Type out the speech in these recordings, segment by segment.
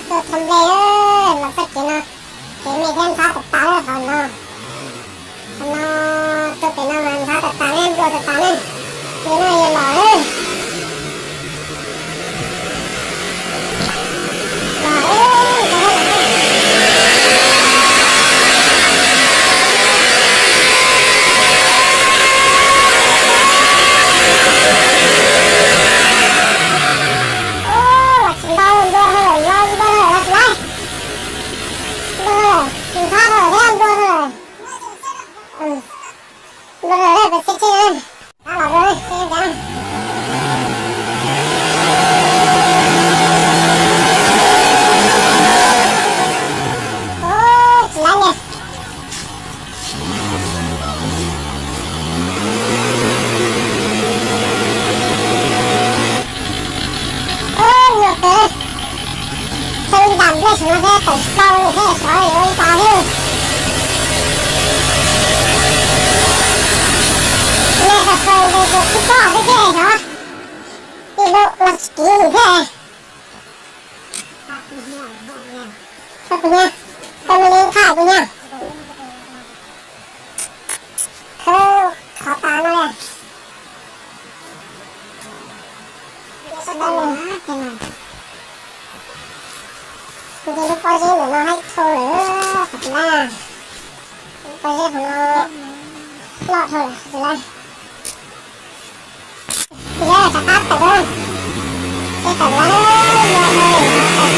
Tuaj thoob nplej, los txoj kev no, kev me thiab ntxhab tas tas lawm hauv no. Qhov no, tuaj pem no mas ntxhab tas tas ne, nplua tas tas ne. Kev no yog los lawm. Los lawm, los lawm. Ub, los tsis ntau, nplua dhau lawm, los nplua dhau lawm, los tsis laib. Nplua dhau lawm, tsis ntxhab dhau lawm thiab, nplua dhau lawm. Nplua dhau lawm, peb tsheb tsheb na. Tab los dua, tsheb tsheb. Ub, tsis laib li. Ub, nyuaj kawg. Thaum ntam nplej saum no thiab tawm plaws thiab xyov yuav ua li cas thiab. Nws tawm plaws ntawd ces tsis txhob xwb thiab xyov. Tij laug los tsis kiv nws thiab. Thaum kuv nyab, thaum kuv nyab, thaum kuv nyab, khawb qhov tas no li. Kuv ces lub pob zeb ntawm no haib dhau lawm, qhov tsis laib. Lub pob zeb hauv no loj dhau lawm, qhov tsis laib. Yog rov qab tawm lawm, seb tawm lawm, yog tawm.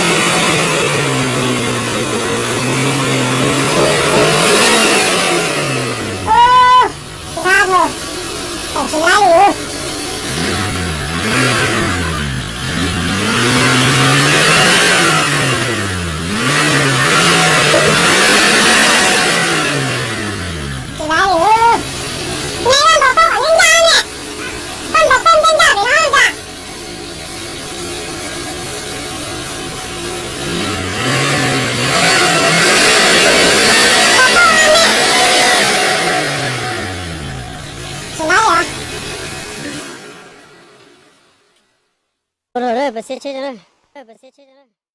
Ntxhab dhau, tawm tsis laib li. Tsis laib li. Neb ntaus koj kom ncaj ncaj ne. Koj ntaus koj ncaj ncaj pem no cas. Tsis laib li.